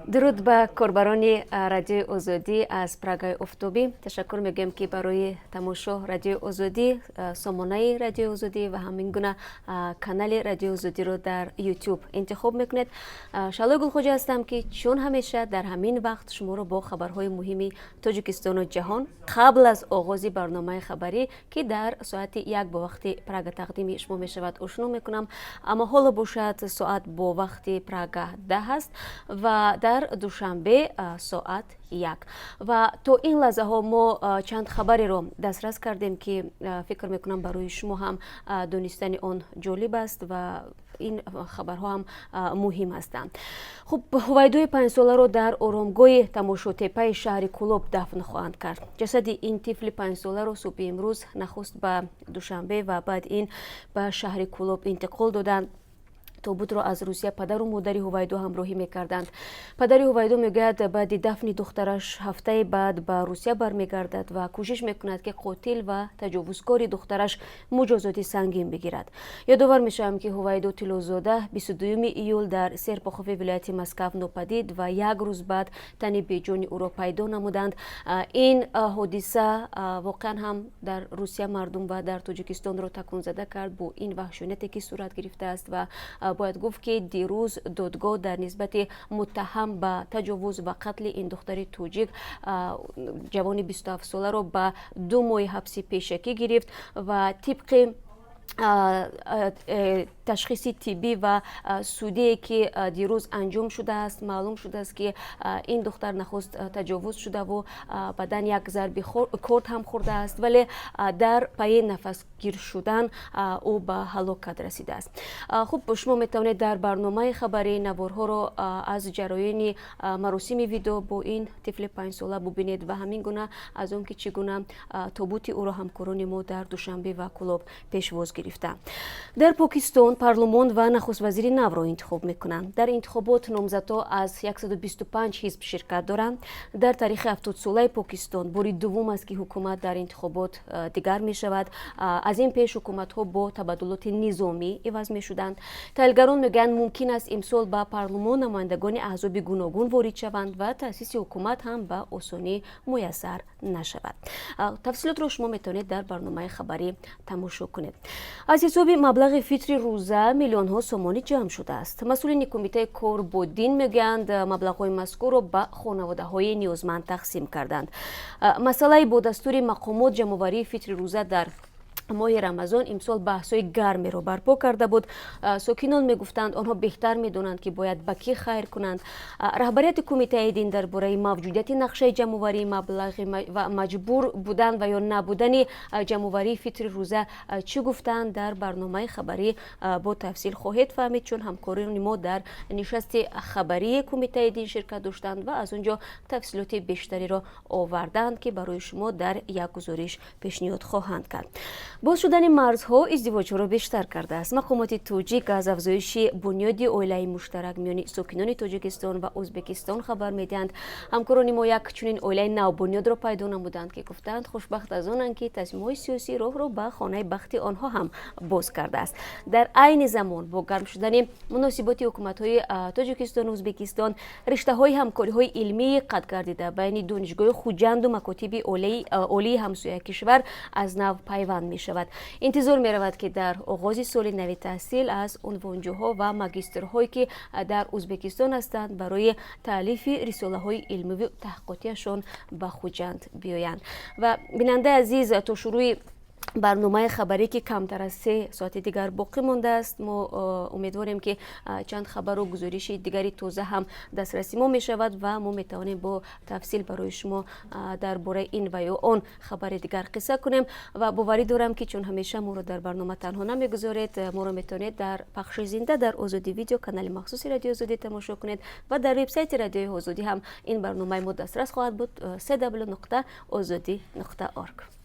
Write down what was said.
Дуруд ба корбарони Радиои Озодӣ аз Прагаи офтобӣ. Ташаккур мегӯем, ки барои тамошо Радиои Озодӣ, сомонаи Радиои Озодӣ ва ҳамин гуна канали Радиои Озодиро дар Ютуб интихоб мекунед. Шаҳлои Гулхоҷа ҳастам, ки чун ҳамеша дар ҳамин вақт шуморо бо хабарҳои муҳими Тоҷикистону ҷаҳон қабл аз оғози барномаи хабарӣ, ки дар соати 1 бо вақти Прага тақдими шумо мешавад, ошно мекунам. Аммо ҳоло бошад, соат бо вақти Прага 10 аст ва дар Душанбе соат 1. Ва то ин лаҳзаҳо мо чанд хабареро дастрас кардем, ки фикр мекунам, барои шумо ҳам донистани он ҷолиб аст ва ин хабарҳо ҳам муҳим ҳастанд. Хуб, Ҳувайдои 5-соларо дар оромгоҳи Тамошотепаи шаҳри Кӯлоб дафн хоҳанд кард. Ҷасади ин тифли 5-соларо субҳи имрӯз нахуст ба Душанбе ва баъд ин ба шаҳри Кӯлоб интиқол доданд. Тобутро аз Русия падару модари Ҳувайдо ҳамроҳӣ мекарданд. Падари Ҳувайдо мегӯяд, баъди дафни духтараш ҳафтаи баъд ба Русия бармегардад ва кӯшиш мекунад, ки қотил ва таҷовузкори духтараш муҷозоти сангин бигирад. Ёдовар мешавам, ки Ҳувайдо Тиллозода 22 июл дар Серпухови вилояти Москав нопадид ва як рӯз баъд тани беҷони ӯро пайдо намуданд. Ин ҳодиса воқеан ҳам дар Русия мардум ва дар Тоҷикистонро таконзада кард бо ин ваҳшонияте, ки сурат гирифтааст. Ва бояд гуфт, ки дирӯз додгоҳ дар нисбати муттаҳам ба таҷовуз ва қатли ин духтари тоҷик ҷавони 27-соларо ба 2 моҳи ҳабси пешакӣ гирифт ва тибқи ташхиси тиббӣ ва судие, ки дирӯз анҷом шудааст, маълум шудааст, ки ин духтар нахуст таҷовуз шудаву баъдан як зарби корд ҳам хӯрдааст, вале дар пайи нафасгир шудан ӯ ба ҳалокат расидааст. Хуб, шумо метавонед дар барномаи хабарӣ наворҳоро аз ҷараёни маросими видоъ бо ин тифли 5-сола бубинед ва ҳамин гуна аз он ки чӣ гуна тобути ӯро ҳамкорони мо дар Душанбе ва Кӯлоб пешвоз гирифтанд. Дар Покистон парлумон ва нахуствазири навро интихоб мекунанд. Дар интихобот номзадҳо аз 125 ҳизб ширкат доранд. Дар таърихи 70-солаи Покистон бори дуввум аст, ки ҳукумат дар интихобот дигар мешавад. Аз ин пеш ҳукуматҳо бо табаддулоти низомӣ иваз мешуданд. Таҳлилгарон мегӯянд, мумкин аст имсол ба парлумон намояндагони аҳзоби гуногун ворид шаванд ва таъсиси ҳукумат ҳам ба осонӣ муяссар нашавад. Тафсилотро шумо метавонед дар барномаи хабарӣ тамошо кунед. Аз ҳисоби маблағи фитри рӯза миллионҳо сомонӣ ҷамъ шудааст. Масъулини кумитаи кор бо дин мегӯянд, маблағҳои мазкурро ба хонаводаҳои ниёзманд тақсим карданд. Масъалаи бо дастури мақомот ҷамъоварии фитри рӯза дар моҳи Рамазон имсол баҳсҳои гармеро барпо карда буд. Сокинон мегуфтанд, онҳо беҳтар медонанд, ки бояд ба кӣ хайр кунанд. Раҳбарияти кумитаи дин дар бораи мавҷудияти нақшаи ҷамъоварии маблағи ва маҷбур будан ва ё набудани ҷамъоварии фитри рӯза чӣ гуфтанд, дар барномаи хабарӣ бо тафсил хоҳед фаҳмид, чун ҳамкорони мо дар нишасти хабарии кумитаи дин ширкат доштанд ва аз он ҷо тафсилоти бештареро оварданд, ки барои шумо дар як гузориш пешниҳод хоҳанд кард. Боз шудани марзҳо издивоҷҳоро бештар кардааст. Мақомоти тоҷик аз афзоиши бунёди оилаи муштарак миёни сокинони Тоҷикистон ва Ӯзбекистон хабар медиҳанд. Ҳамкорони мо як чунин оилаи навбунёдро пайдо намуданд, ки гуфтаанд, хушбахт аз онанд, ки тасмимҳои сиёсӣ роҳро ба хонаи бахти онҳо ҳам боз кардааст. Дар айни замон бо гарм шудани муносиботи ҳукуматҳои Тоҷикистону Ӯзбекистон риштаҳои ҳамкориҳои илмии қатъ гардида байни Донишгоҳи Хуҷанду макотиби олии ҳамсоя кишвар аз нав пайванд мешавад. Интизор меравад, ки дар оғози соли нави таҳсил аз унвонҷӯҳо ва магистрҳое, ки дар Ӯзбекистон ҳастанд, барои таълифи рисолаҳои илмиву таҳқиқотиашон ба Хуҷанд биёянд. Ва, бинандаи азиз, то шурӯи барномаи хабарӣ, ки камтар аз 3 соати дигар боқӣ мондааст, мо умедворем, ки чанд хабару гузориши дигари тоза ҳам дастраси мо мешавад ва мо метавонем бо тафсил барои шумо дар бораи ин ва ё он хабари дигар қисса кунем. Ва боварӣ дорам, ки чун ҳамеша моро дар барнома танҳо намегузоред. Моро метавонед дар пахши зинда дар Озодӣ Видео, канали махсуси Радиои Озодӣ, тамошо кунед ва дар вебсайти Радиои Озодӣ ҳам ин барномаи мо дастрас хоҳад буд: www.ozodi.org.